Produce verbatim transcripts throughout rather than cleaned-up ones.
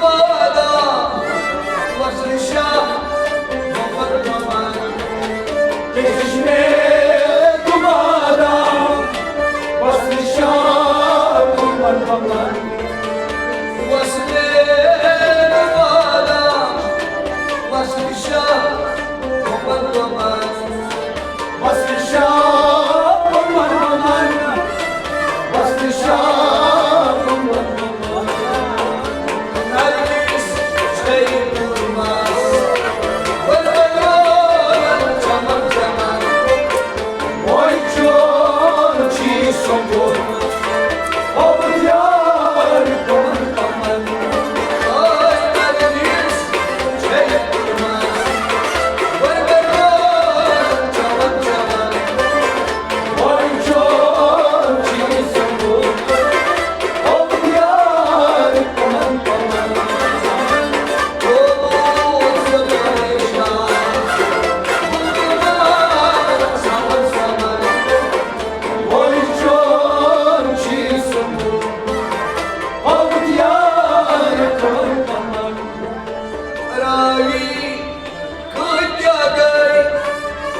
وعدہ، وصل شاہ محمد محمد۔ چشمے تو وعدہ، وصل شاہ محمد محمد۔ وصل وعدہ، وصل شاہ محمد محمد۔ وصل شاہ محمد محمد۔ وصل شاہ محمد محمد۔ نرگس چھے پورماس، بلبل چمن چمن۔ وۄنۍ چون چھی سُنٛد، او یار کمن کمن۔ راوی کۭتیاہ گٔے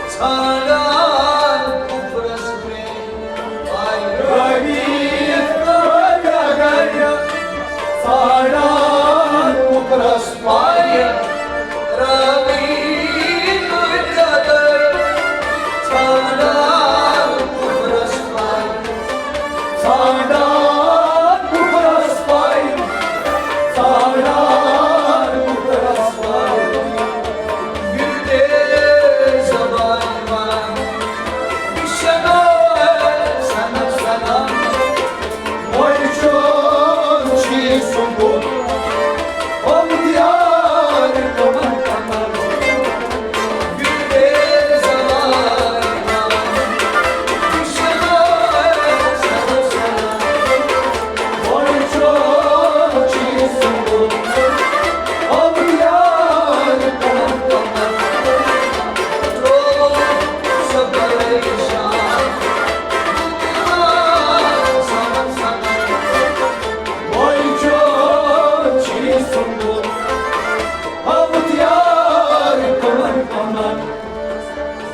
ژھانڈان کفرس پے۔ راوی کۭتیاہ گٔے ژھانڈان کفرس پے۔ راوی کۭتیاہ گٔے ژھانڈان کفرس پے۔ ژھانڈان کفرس پے، ژھانڈان کفرس پے۔ وِردے زبان من، وشنو سنم سنم۔ وۄنۍ چون چھی سُنٛد، او یار کمن کمن۔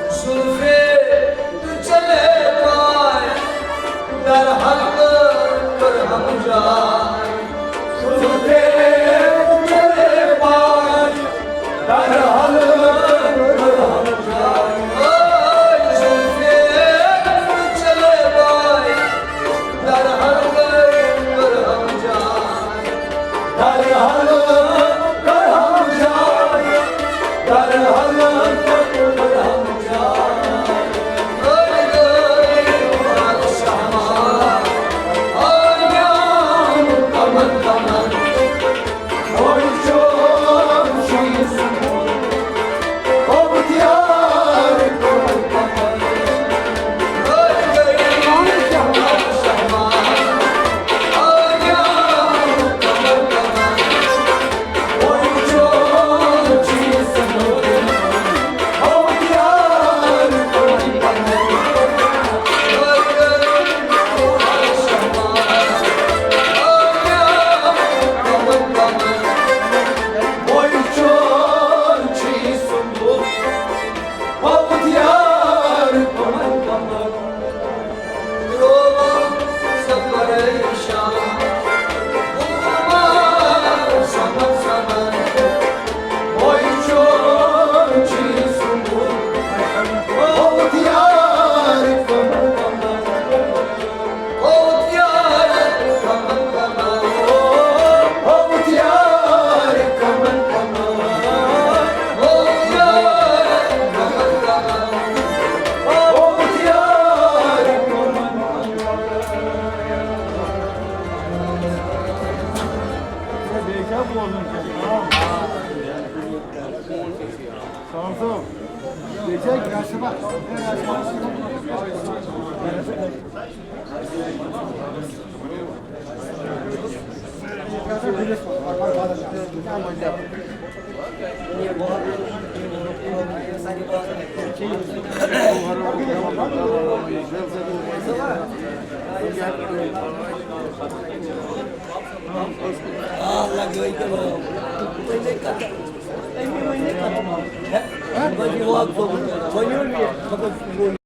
زلفے تو چلے پائے، در حلقہ پر ہم جائے۔ زلفے تو چلے پائے، در حلقہ پر ہم جائے۔ زلفے تو چلے پائے، در حلقہ پر ہم جائے۔ در حلقہ پر ہم جائے، در حلقہ پر ہم جائے۔